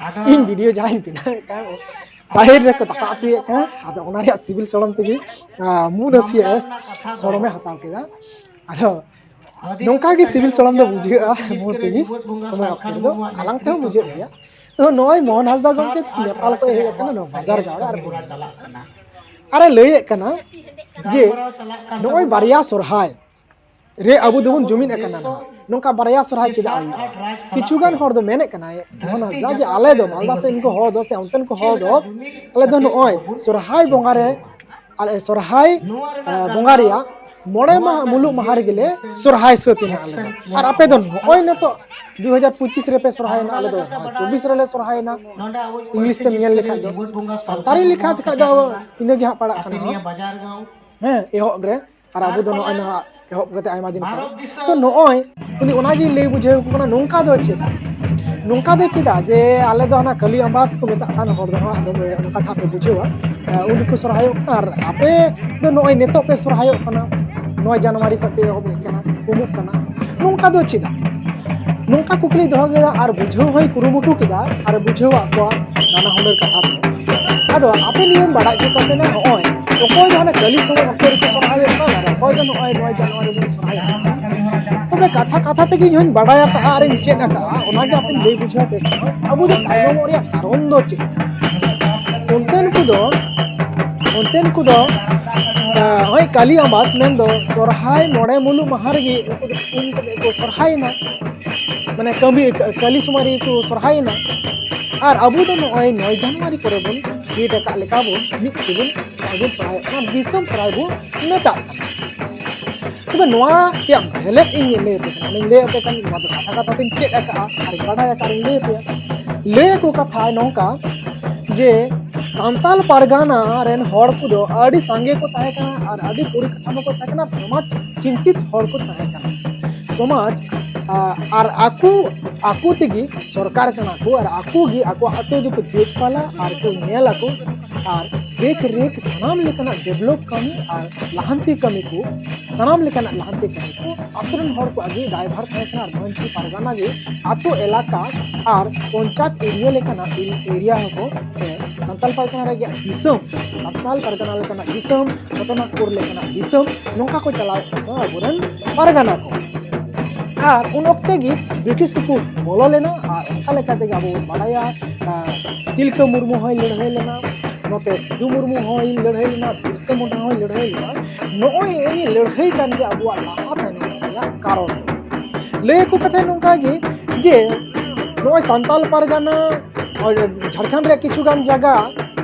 ᱤᱧ ᱵᱷᱤᱰᱤᱭᱳ ᱡᱟᱦᱟᱸᱧ ᱵᱮᱱᱟᱣᱮᱫ ᱠᱟᱱ, ᱥᱟᱭᱤᱰ ᱨᱮᱠᱚ ᱫᱟᱠᱟ ᱩᱛᱩᱭᱮᱫ ᱠᱟᱱᱟ, ᱟᱫᱚ ᱚᱱᱟ ᱨᱮᱭᱟᱜ ᱥᱤᱵᱤᱞ ᱥᱚᱲᱚᱢ ᱛᱮᱜᱮ, ᱟᱸ, ᱢᱩ ᱱᱟᱥᱮᱭᱟᱜ ᱮ ᱥᱚᱲᱚᱢᱮ ᱦᱟᱛᱟᱣ ᱠᱮᱫᱟ᱾ ᱟᱫᱚ ᱱᱚᱝᱠᱟ ᱜᱮ ᱥᱤᱵᱤᱞ ᱥᱚᱲᱚᱢ ᱫᱚ ᱵᱩᱡᱷᱟᱹᱜᱼᱟ ᱢᱩ ᱛᱮᱜᱮ, ᱥᱚᱢᱚᱭ ᱚᱠᱛᱮ ᱨᱮᱫᱚ ᱟᱞᱟᱝ ᱛᱮᱦᱚᱸ ᱵᱩᱡᱷᱟᱹᱜ ᱜᱮᱭᱟ᱾ ᱛᱚ ᱱᱚᱜᱼᱚᱭ ᱢᱳᱦᱚᱱ ᱦᱟᱸᱥᱫᱟ ᱜᱚᱢᱠᱮ ᱱᱮᱯᱟᱞ ᱠᱷᱚᱱ ᱦᱮᱡ ᱟᱠᱟᱱᱟ ᱱᱚᱣᱟ ᱵᱟᱡᱟᱨ ᱜᱟᱶ ᱨᱮ, ᱟᱨ ᱵᱚᱱ ᱧᱮᱞ ᱟᱨᱮ ᱞᱟᱹᱭᱮᱫ ᱠᱟᱱᱟ ᱡᱮ ᱱᱚᱜᱼᱚᱭ ᱵᱟᱨᱭᱟ ᱥᱚᱨᱦᱟᱭ ᱨᱮ ᱟᱵᱚ ᱫᱚᱵᱚᱱ ᱡᱩᱢᱤᱫ ᱟᱠᱟᱱᱟ ᱱᱟᱦᱟᱜ, ᱱᱚᱝᱠᱟ ᱵᱟᱨᱭᱟ ᱥᱚᱨᱦᱟᱭ ᱪᱮᱫᱟᱜ ᱦᱩᱭᱩᱜᱼᱟ? ᱠᱤᱪᱷᱩ ᱜᱟᱱ ᱦᱚᱲ ᱫᱚ ᱢᱮᱱᱮᱫ ᱠᱟᱱᱟᱭ ᱢᱳᱦᱚᱱ ᱦᱟᱸᱥᱫᱟ ᱡᱮ ᱟᱞᱮ ᱫᱚ ᱢᱟᱞᱫᱟ ᱥᱮᱫ ᱠᱚ ᱦᱚᱲ ᱫᱚ ᱥᱮ ᱚᱱᱛᱮᱱ ᱠᱚ ᱦᱚᱲ ᱫᱚ ᱟᱞᱮ ᱫᱚ ᱱᱚᱜᱼᱚᱭ ᱥᱚᱨᱦᱟᱭ ᱵᱚᱸᱜᱟ ᱨᱮ, ᱟᱞᱮ ᱥᱚᱨᱦᱟᱭ, ᱮ, ᱵᱚᱸᱜᱟ ᱨᱮᱭᱟᱜ ᱢᱚᱬᱮ ᱢᱟᱦᱟ, ᱢᱩᱞᱩᱜ ᱢᱟᱦᱟ ᱨᱮᱜᱮ ᱞᱮ ᱥᱚᱨᱦᱟᱭ ᱥᱟᱹᱛ ᱮᱱᱟ ᱟᱞᱮ ᱫᱚ᱾ ᱟᱨ ᱟᱯᱮ ᱫᱚ ᱱᱚᱜᱼᱚᱭ ᱱᱤᱛᱚᱜ ᱫᱩ ᱦᱟᱡᱟᱨ ᱯᱚᱸᱪᱤᱥ ᱨᱮᱯᱮ ᱥᱚᱨᱦᱟᱭᱮᱱᱟ, ᱟᱞᱮ ᱫᱚ ᱱᱚᱣᱟ ᱪᱚᱵᱵᱤᱥ ᱨᱮᱞᱮ ᱥᱚᱨᱦᱟᱭᱮᱱᱟ᱾ ᱤᱝᱞᱤᱥ ᱛᱮᱢ ᱧᱮᱞ ᱞᱮᱠᱷᱟᱡ ᱫᱚ, ᱥᱟᱱᱛᱟᱲᱤ ᱞᱮᱠᱷᱟ ᱛᱮᱠᱷᱟᱡ ᱫᱚ ᱤᱱᱟᱹ ᱜᱮ ᱦᱟᱸᱜ ᱯᱟᱲᱟᱜ ᱠᱟᱱᱟ ᱦᱟᱸᱜ᱾ ᱦᱮᱸ, ᱮᱦᱚᱵ ᱨᱮ᱾ ᱟᱨ ᱟᱵᱚ ᱫᱚ ᱱᱚᱜᱼᱚᱭ ᱱᱟᱦᱟᱜ ᱮᱦᱚᱵ ᱠᱟᱛᱮ ᱟᱭᱢᱟ ᱫᱤᱱ ᱯᱚᱨᱮ᱾ ᱛᱚ ᱱᱚᱜᱼᱚᱭ ᱩᱱᱤ ᱚᱱᱟᱜᱮ ᱞᱟᱹᱭ ᱵᱩᱡᱷᱟᱹᱣ ᱟᱠᱚ ᱠᱟᱱᱟ, ᱱᱚᱝᱠᱟ ᱫᱚ ᱪᱮᱫᱟᱜ? ᱱᱚᱝᱠᱟ ᱫᱚ ᱪᱮᱫᱟᱜ ᱡᱮ ᱟᱞᱮ ᱫᱚ ᱦᱟᱱᱟ ᱠᱟᱹᱞᱤ ᱟᱢᱵᱟᱥ ᱠᱚ ᱢᱮᱛᱟᱜ ᱠᱟᱱ ᱦᱚᱲ ᱫᱚ ᱦᱟᱸᱜ, ᱟᱫᱚ ᱚᱱᱠᱟ ᱫᱚ ᱦᱟᱸᱜ ᱯᱮ ᱵᱩᱡᱷᱟᱹᱣᱟ, ᱮ, ᱩᱱ ᱠᱚ ᱥᱚᱨᱦᱟᱭᱚᱜ ᱠᱟᱱᱟ ᱟᱨ ᱟᱯᱮ ᱫᱚ ᱱᱚᱜᱼᱚᱭ ᱱᱤᱛᱚᱜ ᱯᱮ ᱥᱚᱨᱦᱟᱭᱚᱜ ᱠᱟᱱᱟ, ᱱᱚᱭ ᱡᱟᱱᱩᱣᱟᱨᱤ ᱠᱷᱚᱱ ᱯᱮ ᱮᱦᱚᱵᱮᱫ ᱠᱟᱱᱟ, ᱩᱢᱩᱜ ᱠᱟᱱᱟ, ᱱᱚᱝᱠᱟ ᱫᱚ ᱪᱮᱫᱟᱜ? ᱱᱚᱝᱠᱟ ᱠᱩᱠᱞᱤ ᱫᱚᱦᱚ ᱠᱮᱫᱟ ᱟᱨ ᱵᱩᱡᱷᱟᱹᱣ ᱦᱚᱸᱭ ᱠᱩᱨᱩᱢᱩᱴᱩ ᱠᱮᱫᱟ ᱟᱨ ᱵᱩᱡᱷᱟᱹᱣᱟᱫ ᱠᱚᱣᱟ ᱱᱟᱱᱟ ᱦᱩᱱᱟᱹᱨ ᱠᱟᱛᱷᱟ ᱛᱮ᱾ ᱟᱫᱚ ᱟᱯᱮ ᱱᱤᱭᱟᱹᱢ ᱵᱟᱲᱟᱭ ᱦᱚᱪᱚ ᱠᱟᱯᱮ ᱱᱟ, ᱱᱚᱜᱼᱚᱭ ᱚᱠᱚᱭ ᱫᱚ ᱦᱟᱱᱮ ᱠᱟᱹᱞᱤ ᱥᱚᱢᱚᱭ ᱚᱠᱛᱚ ᱨᱮᱠᱚ ᱥᱚᱨᱦᱟᱭᱚᱜ ᱠᱟᱱᱟ ᱟᱨ ᱚᱠᱚᱭ ᱫᱚ ᱱᱚᱜᱼᱚᱭ ᱱᱚᱭ ᱡᱟᱱᱩᱣᱟᱨᱤ ᱵᱚᱱ ᱥᱚᱨᱦᱟᱭᱚᱜ ᱠᱟᱱᱟ᱾ ᱛᱚᱵᱮ ᱠᱟᱛᱷᱟ ᱠᱟᱛᱷᱟ ᱛᱮᱜᱮ ᱤᱧ ᱦᱚᱸᱧ ᱵᱟᱲᱟᱭ ᱟᱠᱟᱫᱼᱟ ᱟᱨᱤᱧ ᱪᱮᱫ ᱟᱠᱟᱫᱼᱟ, ᱚᱱᱟᱜᱮ ᱟᱯᱮᱧ ᱞᱟᱹᱭ ᱵᱩᱡᱷᱟᱹᱣ ᱟᱯᱮ ᱠᱟᱱᱟ᱾ ᱟᱵᱚ ᱫᱚ ᱛᱟᱭᱱᱚᱢᱚᱜ ᱨᱮᱭᱟᱜ ᱠᱟᱨᱚᱱ ᱫᱚ ᱪᱮᱫ? ᱚᱱᱛᱮᱱ ᱠᱚᱫᱚ, ᱚᱱᱛᱮᱱ ᱠᱚᱫᱚ, ᱟᱸ, ᱱᱚᱜᱼᱚᱭ ᱠᱟᱹᱞᱤ ᱟᱢᱵᱟᱥ ᱢᱮᱱᱫᱚ ᱥᱚᱨᱦᱟᱭ ᱢᱚᱬᱮ ᱢᱩᱞᱩᱜ ᱢᱟᱦᱟ ᱨᱮᱜᱮ ᱩᱱᱠᱩ ᱫᱚ ᱩᱢ ᱠᱟᱛᱮ ᱠᱚ ᱥᱚᱨᱦᱟᱭᱮᱱᱟ, ᱢᱟᱱᱮ ᱠᱟᱹᱢᱤ, ᱠᱟᱹᱞᱤ ᱥᱚᱢᱚᱭ ᱨᱮᱜᱮ ᱠᱚ ᱥᱚᱨᱦᱟᱭᱮᱱᱟ᱾ ᱟᱨ ᱟᱵᱚ ᱫᱚ ᱱᱚᱜᱼᱚᱭ ᱱᱚᱭ ᱡᱟᱱᱩᱣᱟᱨᱤ ᱠᱚᱨᱮ ᱵᱚᱱ ᱰᱮᱴ ᱟᱠᱟᱫ ᱞᱮᱠᱟ ᱵᱚᱱ ᱢᱤᱫ ᱛᱮᱵᱚᱱ ᱱᱚᱜᱼᱚᱭ ᱵᱚᱱ ᱥᱚᱨᱦᱟᱭᱚᱜ ᱠᱟᱱᱟ, ᱫᱤᱥᱚᱢ ᱥᱚᱨᱦᱟᱭ ᱵᱚᱱ ᱢᱮᱛᱟᱜ ᱠᱟᱱᱟ᱾ ᱛᱚᱵᱮ ᱱᱚᱣᱟ ᱨᱮᱭᱟᱜ ᱵᱷᱮᱞᱮᱫ ᱤᱧ ᱞᱟᱹᱭ ᱟᱯᱮ ᱠᱟᱱᱟ, ᱚᱱᱟᱧ ᱞᱟᱹᱭ ᱟᱯᱮ ᱠᱟᱱ, ᱱᱚᱣᱟ ᱫᱚ ᱠᱟᱛᱷᱟ ᱠᱟᱛᱷᱟ ᱛᱮᱧ ᱪᱮᱫ ᱟᱠᱟᱫᱼᱟ ᱟᱨ ᱤᱧ ᱵᱟᱰᱟᱭ ᱟᱠᱟᱫ ᱟᱨ ᱤᱧ ᱞᱟᱹᱭ ᱟᱯᱮᱭᱟ᱾ ᱞᱟᱹᱭ ᱟᱠᱚ ᱠᱟᱛᱷᱟ ᱱᱚᱝᱠᱟ ᱡᱮ ᱥᱟᱱᱛᱟᱞ ᱯᱟᱨᱜᱟᱱᱟ ᱨᱮᱱ ᱦᱚᱲ ᱠᱚᱫᱚ ᱟᱹᱰᱤ ᱥᱟᱸᱜᱮ ᱠᱚ ᱛᱟᱦᱮᱸ ᱠᱟᱱᱟ ᱟᱨ ᱟᱹᱰᱤ ᱯᱚᱨᱤᱠᱟᱴᱷᱟᱢᱳ ᱠᱚ ᱛᱟᱦᱮᱸ ᱠᱟᱱᱟ ᱟᱨ ᱥᱚᱢᱟᱡᱽ ᱪᱤᱱᱛᱤᱛ ᱦᱚᱲ ᱠᱚ ᱛᱟᱦᱮᱸ ᱠᱟᱱᱟ᱾ ᱥᱚᱢᱟᱡᱽ, ᱟ, ᱟᱨ ᱟᱠᱚ, ᱟᱠᱚ ᱛᱮᱜᱮ ᱥᱚᱨᱠᱟᱨ ᱠᱟᱱᱟ ᱠᱚ ᱟᱨ ᱟᱠᱚ ᱜᱮ ᱟᱠᱚ ᱟᱛᱳ ᱫᱚᱠᱚ ᱫᱮᱠᱷᱵᱷᱟᱞᱟ ᱟᱨ ᱠᱚ ᱧᱮᱞ ᱟᱠᱚ ᱟᱨ ᱫᱮᱠᱷ ᱨᱮᱠᱷ ᱥᱟᱱᱟᱢ ᱞᱮᱠᱟᱱᱟᱜ develop ᱠᱟᱹᱢᱤ ᱟᱨ ᱞᱟᱦᱟᱱᱛᱤ ᱠᱟᱹᱢᱤ ᱠᱚ, ᱥᱟᱱᱟᱢ ᱞᱮᱠᱟᱱᱟᱜ ᱞᱟᱦᱟᱱᱛᱤ ᱠᱟᱹᱢᱤ ᱠᱚ ᱟᱛᱳ ᱨᱮᱱ ᱦᱚᱲ ᱠᱚᱣᱟᱜ ᱜᱮ ᱫᱟᱭᱵᱷᱟᱨ ᱛᱟᱦᱮᱸ ᱠᱟᱱᱟ ᱟᱨ ᱢᱟᱹᱡᱷᱤ ᱯᱟᱨᱜᱟᱱᱟ ᱜᱮ ᱟᱛᱳ ᱮᱞᱟᱠᱟ ᱟᱨ ᱯᱚᱧᱪᱟᱭᱮᱛ area ᱞᱮᱠᱟᱱᱟᱜ area ᱦᱚᱸᱠᱚ ᱥᱮ ᱥᱟᱱᱛᱟᱞ ᱯᱟᱨᱜᱟᱱᱟ ᱨᱮᱭᱟᱜ ᱫᱤᱥᱚᱢ, ᱥᱟᱱᱛᱟᱞ ᱯᱟᱨᱜᱟᱱᱟ ᱞᱮᱠᱟᱱᱟᱜ ᱫᱤᱥᱚᱢ, ᱪᱷᱳᱴᱳ ᱱᱟᱜᱽᱯᱩᱨ ᱞᱮᱠᱟᱱᱟᱜ ᱫᱤᱥᱚᱢ, ᱱᱚᱝᱠᱟ ᱠᱚ ᱪᱟᱞᱟᱣᱮᱫ ᱠᱟᱱ ᱛᱟᱦᱮᱸᱱᱟ ᱟᱵᱚᱨᱮᱱ ᱯᱟᱨᱜᱟᱱᱟ ᱠᱚ᱾ ᱟᱨ ᱩᱱ ᱚᱠᱛᱮ ᱜᱮ ᱵᱨᱤᱴᱤᱥ ᱠᱚᱠᱚ ᱵᱚᱞᱚ ᱞᱮᱱᱟ᱾ ᱟᱨ ᱚᱱᱠᱟ ᱞᱮᱠᱟ ᱛᱮᱜᱮ ᱟᱵᱚ ᱵᱚᱱ ᱵᱟᱲᱟᱭᱟ, ᱟᱨ ᱛᱤᱞᱠᱟᱹ ᱢᱩᱨᱢᱩ ᱦᱚᱸᱭ ᱞᱟᱹᱲᱦᱟᱹᱭ ᱞᱮᱱᱟ, ᱱᱚᱛᱮ ᱥᱤᱫᱩ ᱢᱩᱨᱢᱩ ᱦᱚᱸᱭ ᱞᱟᱹᱲᱦᱟᱹᱭ ᱞᱮᱱᱟ, ᱵᱤᱨᱥᱟ ᱢᱩᱱᱰᱟ ᱦᱚᱸᱭ ᱞᱟᱹᱲᱦᱟᱹᱭ ᱞᱮᱱᱟ᱾ ᱱᱚᱜᱼᱚᱭ ᱮᱱᱮ ᱞᱟᱹᱲᱦᱟᱹᱭ ᱠᱟᱱ ᱜᱮ ᱟᱵᱚᱣᱟᱜ ᱞᱟᱦᱟ ᱛᱟᱭᱱᱚᱢ ᱨᱮᱭᱟᱜ ᱠᱟᱨᱚᱱ ᱫᱚ᱾ ᱞᱟᱹᱭ ᱟᱠᱚ ᱠᱟᱛᱷᱟ ᱱᱚᱝᱠᱟ ᱜᱮ ᱡᱮ ᱱᱚᱜᱼᱚᱭ ᱥᱟᱱᱛᱟᱞ ᱯᱟᱨᱜᱟᱱᱟ, ᱱᱚᱜᱼᱚᱭ ᱡᱷᱟᱲᱠᱷᱚᱸᱰ ᱨᱮᱭᱟᱜ ᱠᱤᱪᱷᱩ ᱜᱟᱱ ᱡᱟᱭᱜᱟ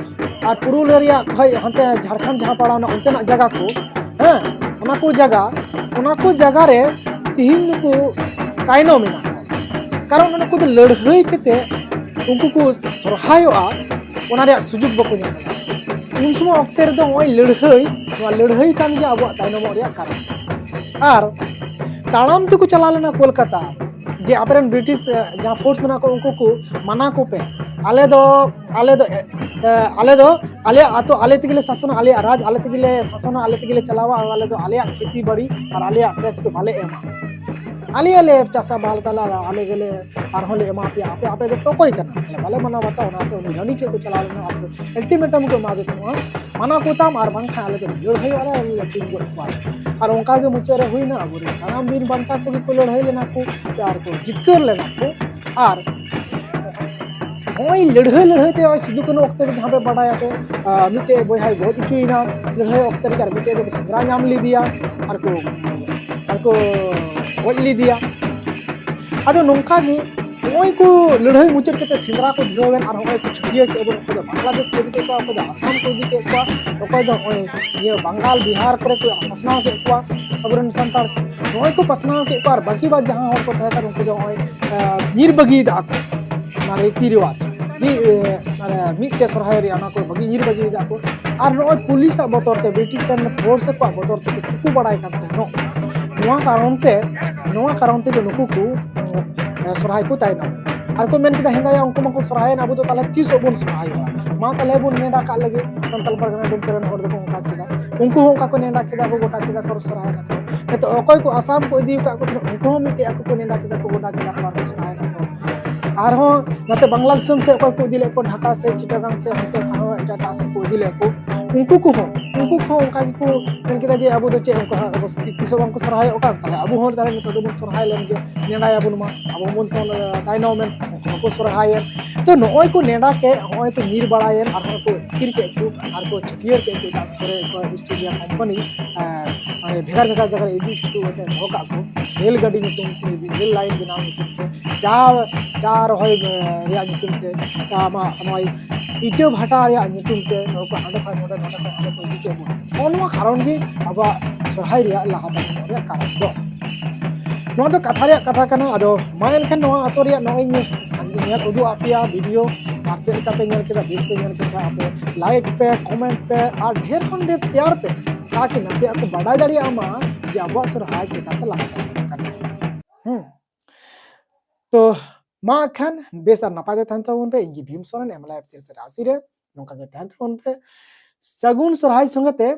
ᱟᱨ ᱯᱩᱨᱩᱞᱤᱭᱟᱹ ᱨᱮᱭᱟᱜ ᱦᱚᱭ ᱦᱟᱱᱛᱮ ᱡᱷᱟᱲᱠᱷᱚᱸᱰ ᱡᱟᱦᱟᱸ ᱯᱟᱲᱟᱣᱱᱟ ᱚᱱᱛᱮᱱᱟᱜ ᱡᱟᱭᱜᱟ ᱠᱚ, ᱦᱮᱸ, ᱚᱱᱟ ᱠᱚ ᱡᱟᱭᱜᱟ, ᱚᱱᱟ ᱠᱚ ᱡᱟᱭᱜᱟ ᱨᱮ ᱛᱤᱦᱤᱧ ᱱᱩᱠᱩ ᱛᱟᱭᱱᱚᱢ ᱮᱱᱟ᱾ ᱠᱟᱨᱚᱱ ᱩᱱᱠᱩ ᱫᱚ ᱞᱟᱹᱲᱦᱟᱹᱭ ᱠᱟᱛᱮ ᱩᱱᱠᱩ ᱠᱚ ᱥᱚᱨᱦᱟᱭᱚᱜᱼᱟ, ᱚᱱᱟ ᱨᱮᱭᱟᱜ ᱥᱩᱡᱳᱜᱽ ᱵᱟᱠᱚ ᱧᱟᱢ ᱮᱫᱟ᱾ ᱩᱱ ᱥᱚᱢᱚᱭ ᱚᱠᱛᱮ ᱨᱮᱫᱚ ᱱᱚᱜᱼᱚᱭ ᱞᱟᱹᱲᱦᱟᱹᱭ, ᱱᱚᱣᱟ ᱞᱟᱹᱲᱦᱟᱹᱭ ᱠᱟᱱ ᱜᱮᱭᱟ ᱟᱵᱚᱣᱟᱜ ᱛᱟᱭᱱᱚᱢᱚᱜ ᱨᱮᱭᱟᱜ ᱠᱟᱨᱚᱱ᱾ ᱟᱨ ᱛᱟᱲᱟᱢ ᱛᱮᱠᱚ ᱪᱟᱞᱟᱣ ᱞᱮᱱᱟ ᱠᱳᱞᱠᱟᱛᱟ, ᱡᱮ ᱟᱯᱮᱨᱮᱱ ᱵᱨᱤᱴᱤᱥ, ᱮ, ᱡᱟᱦᱟᱸ ᱯᱷᱳᱨᱥ ᱢᱮᱱᱟᱜ ᱠᱚ ᱩᱱᱠᱩ ᱠᱚ ᱢᱟᱱᱟ ᱠᱚᱯᱮ, ᱟᱞᱮ ᱫᱚ, ᱟᱞᱮ ᱫᱚ, ᱮ, ᱮ, ᱟᱞᱮ ᱫᱚ ᱟᱞᱮᱭᱟᱜ ᱟᱛᱳ ᱟᱞᱮ ᱛᱮᱜᱮ ᱞᱮ ᱥᱟᱥᱚᱱᱟ, ᱟᱞᱮᱭᱟᱜ ᱨᱟᱡᱽ ᱟᱞᱮ ᱛᱮᱜᱮ ᱞᱮ ᱥᱟᱥᱚᱱᱟ, ᱟᱞᱮ ᱛᱮᱜᱮ ᱞᱮ ᱪᱟᱞᱟᱣᱟ, ᱟᱨ ᱟᱞᱮ ᱫᱚ ᱟᱞᱮᱭᱟᱜ ᱠᱷᱮᱛᱤ ᱵᱟᱲᱤ ᱟᱨ ᱟᱞᱮᱭᱟᱜ ᱴᱮᱠᱥ ᱫᱚ ᱵᱟᱞᱮ ᱮᱢᱟ, ᱟᱞᱮ ᱞᱮ ᱪᱟᱥ ᱟᱵᱟᱫ ᱛᱟᱞᱮ, ᱟᱞᱮ ᱜᱮᱞᱮ ᱟᱨᱦᱚᱸ ᱞᱮ ᱮᱢᱟ ᱯᱮᱭᱟ, ᱟᱯᱮ, ᱟᱯᱮ ᱫᱚ ᱚᱠᱚᱭ ᱠᱟᱱᱟ? ᱟᱞᱮ ᱵᱟᱞᱮ ᱢᱟᱱᱟᱣ ᱵᱟᱛᱟᱣᱟ᱾ ᱚᱱᱟᱛᱮ ᱩᱱᱤ ᱨᱟᱹᱱᱤ ᱴᱷᱮᱱ ᱠᱚ ᱪᱟᱞᱟᱣ ᱞᱮᱱᱟ ᱟᱨ ᱟᱞᱴᱤᱢᱮᱴᱟᱢ ᱠᱚ ᱮᱢᱟᱫᱮ ᱛᱟᱦᱮᱸᱱᱟ, ᱢᱟᱱᱟ ᱠᱚᱛᱟᱢ ᱟᱨ ᱵᱟᱝᱠᱷᱟᱱ ᱟᱞᱮ ᱫᱚ ᱞᱟᱹᱲᱦᱟᱹᱭᱚᱜᱼᱟ ᱞᱮ, ᱟᱞᱮ ᱞᱮ ᱛᱤᱸᱜᱩ ᱜᱚᱡ ᱠᱚᱣᱟ᱾ ᱟᱨ ᱚᱱᱠᱟ ᱜᱮ ᱢᱩᱪᱟᱹᱫ ᱨᱮ ᱦᱩᱭᱱᱟ, ᱟᱵᱚᱨᱮᱱ ᱥᱟᱱᱟᱢ ᱵᱤᱨ ᱵᱟᱱᱴᱟ ᱠᱚᱜᱮ ᱠᱚ ᱞᱟᱹᱲᱦᱟᱹᱭ ᱞᱮᱱᱟ ᱠᱚ ᱟᱨ ᱠᱚ ᱡᱤᱛᱠᱟᱹᱨ ᱞᱮᱱᱟ ᱠᱚ᱾ ᱟᱨ ᱱᱚᱜᱼᱚᱭ ᱞᱟᱹᱲᱦᱟᱹᱭ ᱞᱟᱹᱲᱦᱟᱹᱭ ᱛᱮ ᱱᱚᱜᱼᱚᱭ ᱥᱤᱫᱩ ᱠᱟᱹᱱᱦᱩ ᱚᱠᱛᱮ ᱨᱮ ᱡᱟᱦᱟᱸ ᱯᱮ ᱵᱟᱰᱟᱭᱟ ᱯᱮ, ᱟᱨ ᱢᱤᱫᱴᱮᱡ ᱵᱚᱭᱦᱟᱭ ᱜᱚᱡ ᱦᱚᱪᱚᱭᱮᱱᱟ ᱞᱟᱹᱲᱦᱟᱹᱭ ᱚᱠᱛᱮ ᱨᱮᱜᱮ, ᱟᱨ ᱢᱤᱫᱴᱮᱡ ᱫᱚᱠᱚ ᱥᱮᱸᱫᱽᱨᱟ ᱧᱟᱢ ᱞᱮᱫᱮᱭᱟ ᱟᱨ ᱠᱚ, ᱟᱨ ᱠᱚ ᱜᱚᱡ ᱞᱮᱫᱮᱭᱟ᱾ ᱟᱫᱚ ᱱᱚᱝᱠᱟ ᱜᱮ ᱱᱚᱜᱼᱚᱭ ᱠᱚ ᱞᱟᱹᱲᱦᱟᱹᱭ ᱢᱩᱪᱟᱹᱫ ᱠᱟᱛᱮ ᱥᱮᱸᱫᱽᱨᱟ ᱠᱚ ᱫᱷᱩᱨᱟᱹᱣ ᱮᱱ ᱟᱨ ᱱᱚᱜᱼᱚᱭ ᱠᱚ ᱪᱷᱟᱹᱴᱭᱟᱹᱨ ᱠᱮᱫ ᱵᱚᱱ᱾ ᱚᱠᱚᱭ ᱫᱚ ᱵᱟᱝᱞᱟᱫᱮᱥ ᱠᱚ ᱤᱫᱤ ᱠᱮᱫ ᱠᱚᱣᱟ, ᱚᱠᱚᱭ ᱫᱚ ᱟᱥᱟᱢ ᱠᱚ ᱤᱫᱤ ᱠᱮᱫ ᱠᱚᱣᱟ, ᱚᱠᱚᱭ ᱫᱚ ᱱᱚᱜᱼᱚᱭ ᱱᱤᱭᱟᱹ ᱵᱟᱝᱜᱟᱞ ᱵᱤᱦᱟᱨ ᱠᱚᱨᱮ ᱠᱚ ᱯᱟᱥᱱᱟᱣ ᱠᱮᱫ ᱠᱚᱣᱟ ᱟᱵᱚᱨᱮᱱ ᱥᱟᱱᱛᱟᱲ ᱠᱚ᱾ ᱱᱚᱜᱼᱚᱭ ᱠᱚ ᱯᱟᱥᱱᱟᱣ ᱠᱮᱫ ᱠᱚᱣᱟ ᱟᱨ ᱵᱟᱹᱠᱤ ᱵᱟᱫ ᱡᱟᱦᱟᱸ ᱦᱚᱲ ᱠᱚ ᱛᱟᱦᱮᱸ ᱠᱟᱱᱟ ᱩᱱᱠᱩ ᱫᱚ ᱱᱚᱜᱼᱚᱭ ᱧᱤᱨ ᱵᱟᱹᱜᱤᱭᱮᱫᱟ ᱠᱚ ᱚᱱᱟ ᱨᱤᱛᱤ ᱨᱮᱣᱟᱡᱽ, ᱢᱤᱫ ᱢᱤᱫ ᱛᱮ ᱥᱚᱨᱦᱟᱭ ᱨᱮᱭᱟᱜ ᱚᱱᱟ ᱠᱚ ᱵᱟᱹᱜᱤ ᱧᱤᱨ ᱵᱟᱹᱜᱤᱭᱮᱫᱟ ᱠᱚ᱾ ᱟᱨ ᱱᱚᱜᱼᱚᱭ ᱯᱩᱞᱤᱥ ᱟᱜ ᱵᱚᱛᱚᱨ ᱛᱮ, ᱵᱨᱤᱴᱤᱥ ᱨᱮᱱ ᱯᱷᱳᱨᱥ ᱠᱚᱣᱟᱜ ᱵᱚᱛᱚᱨ ᱛᱮᱠᱚ ᱪᱩᱠᱩ ᱵᱟᱲᱟᱭ ᱠᱟᱱ ᱛᱟᱦᱮᱱᱚᱜ᱾ ᱱᱚᱣᱟ ᱠᱟᱨᱚᱱ ᱛᱮ ᱱᱚᱣᱟ ᱠᱟᱨᱚᱱ ᱛᱮᱜᱮ ᱱᱩᱠᱩ ᱠᱚ ᱥᱚᱨᱦᱟᱭ ᱠᱚ ᱛᱟᱭᱱᱚᱢ ᱮᱱᱟ᱾ ᱟᱨ ᱠᱚ ᱢᱮᱱ ᱠᱮᱫᱟ, ᱦᱮᱸᱫᱟᱭᱟ, ᱩᱱᱠᱩ ᱢᱟᱠᱚ ᱥᱚᱨᱦᱟᱭᱮᱱ, ᱟᱵᱚ ᱫᱚ ᱛᱟᱦᱞᱮ ᱛᱤᱥᱚᱜ ᱵᱚᱱ ᱥᱚᱨᱦᱟᱭᱚᱜᱼᱟ? ᱢᱟ ᱛᱟᱦᱞᱮ ᱵᱚᱱ ᱱᱮᱰᱟ ᱠᱟᱜ ᱞᱮᱜᱮ᱾ ᱥᱟᱱᱛᱟᱲ ᱯᱟᱨᱜᱟᱱᱟ ᱰᱩᱢᱠᱟᱹ ᱨᱮᱱ ᱦᱚᱲ ᱫᱚᱠᱚ ᱚᱱᱠᱟ ᱠᱮᱫᱟ, ᱩᱱᱠᱩ ᱦᱚᱸ ᱚᱱᱠᱟ ᱠᱚ ᱱᱮᱰᱟ ᱠᱮᱫᱟ, ᱠᱚ ᱜᱚᱴᱟ ᱠᱮᱫᱟ ᱠᱚ ᱥᱚᱨᱦᱟᱭᱮᱱᱟ ᱠᱚ᱾ ᱱᱤᱛᱚᱜ ᱚᱠᱚᱭ ᱠᱚ ᱟᱥᱟᱢ ᱠᱚ ᱤᱫᱤ ᱟᱠᱟᱫ ᱠᱚ ᱛᱟᱦᱮᱸᱫ, ᱩᱱᱠᱩ ᱦᱚᱸ ᱢᱤᱫᱴᱮᱡ ᱟᱠᱚ ᱠᱚ ᱱᱮᱰᱟ ᱠᱮᱫᱟ ᱠᱚ, ᱜᱚᱴᱟ ᱠᱮᱫᱟ ᱠᱚ ᱟᱨ ᱠᱚ ᱥᱚᱨᱦᱟᱭᱮᱱᱟ ᱠᱚ᱾ ᱟᱨᱦᱚᱸ ᱱᱚᱛᱮ ᱵᱟᱝᱞᱟ ᱫᱤᱥᱚᱢ ᱥᱮᱫ ᱚᱠᱚᱭ ᱠᱚ ᱤᱫᱤ ᱞᱮᱫ ᱠᱚ, ᱰᱷᱟᱠᱟ ᱥᱮ ᱪᱤᱴᱟᱜᱟᱝ ᱥᱮ ᱚᱱᱛᱮ ᱟᱨᱦᱚᱸ ᱮᱴᱟᱜ ᱮᱴᱟᱜ ᱥᱮᱫ ᱠᱚ ᱤᱫᱤ ᱞᱮᱫ ᱠᱚ, ᱩᱱᱠᱩ ᱠᱚᱦᱚᱸ ᱩᱱᱠᱩ ᱠᱚᱦᱚᱸ ᱚᱱᱠᱟ ᱜᱮᱠᱚ ᱢᱮᱱ ᱠᱮᱫᱟ ᱡᱮ ᱟᱵᱚ ᱫᱚ ᱪᱮᱫ ᱚᱱᱠᱟ ᱦᱟᱸᱜ ᱟᱵᱚ ᱛᱤᱥ ᱦᱚᱸ ᱵᱟᱝᱠᱚ ᱥᱚᱨᱦᱟᱭᱚᱜ ᱠᱟᱱ, ᱛᱟᱦᱞᱮ ᱟᱵᱚ ᱦᱚᱸ ᱛᱟᱦᱞᱮ ᱱᱤᱛᱚᱜ ᱫᱚᱵᱚᱱ ᱥᱚᱨᱦᱟᱭ ᱞᱮᱱ ᱜᱮ, ᱱᱮᱰᱟᱭᱟᱵᱚᱱ ᱢᱟ, ᱟᱵᱚ ᱵᱚᱱ ᱛᱟᱭᱱᱚᱢ ᱮᱱ, ᱩᱱᱠᱩ ᱦᱚᱸᱠᱚ ᱥᱚᱨᱦᱟᱭᱮᱱ᱾ ᱛᱚ ᱱᱚᱜᱼᱚᱭ ᱠᱚ ᱱᱮᱰᱟ ᱠᱮᱫ, ᱱᱚᱜᱼᱚᱭ ᱠᱚ ᱧᱤᱨ ᱵᱟᱲᱟᱭᱮᱱ, ᱟᱨᱦᱚᱸ ᱠᱚ ᱟᱹᱛᱠᱤᱨ ᱠᱮᱫ ᱠᱚ ᱟᱨ ᱠᱚ ᱪᱷᱟᱹᱴᱭᱟᱹᱨ ᱠᱮᱫ ᱠᱚ ᱮᱴᱟᱜ ᱠᱚᱨᱮ ᱠᱚ ᱤᱥᱴ ᱤᱱᱰᱤᱭᱟ ᱠᱳᱢᱯᱟᱱᱤ ᱢᱟᱱᱮ ᱵᱷᱮᱜᱟᱨ ᱵᱷᱮᱜᱟᱨ ᱡᱟᱭᱜᱟ ᱨᱮ ᱤᱫᱤ ᱦᱚᱴᱚ ᱠᱟᱛᱮ ᱫᱚᱦᱚ ᱠᱟᱜ ᱠᱚ, ᱨᱮᱞ ᱜᱟᱹᱰᱤ ᱧᱩᱛᱩᱢ ᱛᱮ, ᱨᱮᱞ ᱞᱟᱭᱤᱱ ᱵᱮᱱᱟᱣ ᱧᱩᱛᱩᱢ ᱛᱮ, ᱪᱟ ᱪᱟ ᱨᱚᱦᱚᱭ ᱨᱮᱭᱟᱜ ᱧᱩᱛᱩᱢ ᱛᱮ, ᱟᱢᱟᱜ ᱱᱚᱜᱼᱚᱭ ᱤᱴᱟᱹ ᱵᱷᱟᱴᱟ ᱨᱮᱭᱟᱜ ᱧᱩᱛᱩᱢ ᱛᱮ ᱱᱚᱜᱼᱚᱭ ᱠᱚ ᱦᱟᱸᱰᱮ ᱠᱷᱚᱱ ᱱᱚᱰᱮ, ᱱᱚᱰᱮ ᱠᱷᱚᱱ ᱦᱟᱸᱰᱮ ᱠᱚ ᱤᱫᱤ ᱠᱮᱫ ᱵᱚᱱᱟ᱾ ᱱᱚᱜᱼᱚ ᱱᱚᱣᱟ ᱠᱟᱨᱚᱱ ᱜᱮ ᱟᱵᱚᱣᱟᱜ ᱥᱚᱨᱦᱟᱭ ᱨᱮᱭᱟᱜ ᱞᱟᱦᱟ ᱛᱟᱭᱱᱚᱢ ᱨᱮᱭᱟᱜ ᱠᱟᱨᱚᱱ ᱫᱚ᱾ ᱱᱚᱣᱟ ᱫᱚ ᱠᱟᱛᱷᱟ ᱨᱮᱭᱟᱜ ᱠᱟᱛᱷᱟ ᱠᱟᱱᱟ᱾ ᱟᱫᱚ ᱢᱟ ᱮᱱᱠᱷᱟᱱ ᱱᱚᱣᱟ ᱟᱛᱳ ᱨᱮᱭᱟᱜ ᱱᱚᱜᱼᱚᱭ ᱤᱧ ᱧᱮᱞ ᱩᱫᱩᱜ ᱟᱯᱮᱭᱟ ᱵᱷᱤᱰᱤᱭᱳ, ᱟᱨ ᱪᱮᱫ ᱞᱮᱠᱟ ᱯᱮ ᱧᱮᱞ ᱠᱮᱫᱟ, ᱵᱮᱥ ᱯᱮ ᱧᱮᱞ ᱠᱮᱫ ᱠᱷᱟᱱ ᱟᱯᱮ ᱞᱟᱭᱤᱠ ᱯᱮ, ᱠᱚᱢᱮᱱᱴ ᱯᱮ ᱟᱨ ᱰᱷᱮᱨ ᱠᱷᱚᱱ ᱰᱷᱮᱨ ᱥᱮᱭᱟᱨ ᱯᱮ, ᱛᱟᱠᱤ ᱱᱟᱥᱮᱭᱟᱜ ᱠᱚ ᱵᱟᱰᱟᱭ ᱫᱟᱲᱮᱭᱟᱜ ᱢᱟ ᱡᱮ ᱟᱵᱚᱣᱟᱜ ᱥᱚᱨᱦᱟᱭ ᱪᱮᱠᱟᱛᱮ ᱞᱟᱦᱟ ᱛᱟᱭᱱᱚᱢ ᱠᱟᱱᱟ᱾ ᱦᱩᱸ᱾ ᱛᱚ ᱢᱟ ᱠᱷᱟᱱ ᱵᱮᱥ ᱟᱨ ᱱᱟᱯᱟᱭ ᱛᱮ ᱛᱟᱦᱮᱱ ᱛᱟᱵᱚᱱ ᱯᱮ᱾ ᱤᱧ ᱜᱮ ᱵᱷᱤᱢ ᱥᱚᱨᱮᱱ, ᱮᱢ ᱞᱟᱭᱤᱵᱷ ᱛᱤᱨᱤᱥ ᱨᱟᱥᱤ ᱨᱮ᱾ ᱱᱚᱝᱠᱟ ᱜᱮ ᱛᱟᱦᱮᱱ ᱛᱟᱵᱚᱱ ᱯᱮ᱾ ᱥᱟᱹᱜᱩᱱ ᱥᱚᱨᱦᱟᱭ ᱥᱚᱸᱜᱮ ᱛᱮ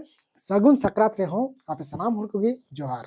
ᱥᱟᱹᱜᱩᱱ ᱥᱟᱠᱨᱟᱛ ᱨᱮᱦᱚᱸ ᱟᱯᱮ ᱥᱟᱱᱟᱢ ᱦᱚᱲ ᱠᱚᱜᱮ ᱡᱚᱦᱟᱨ᱾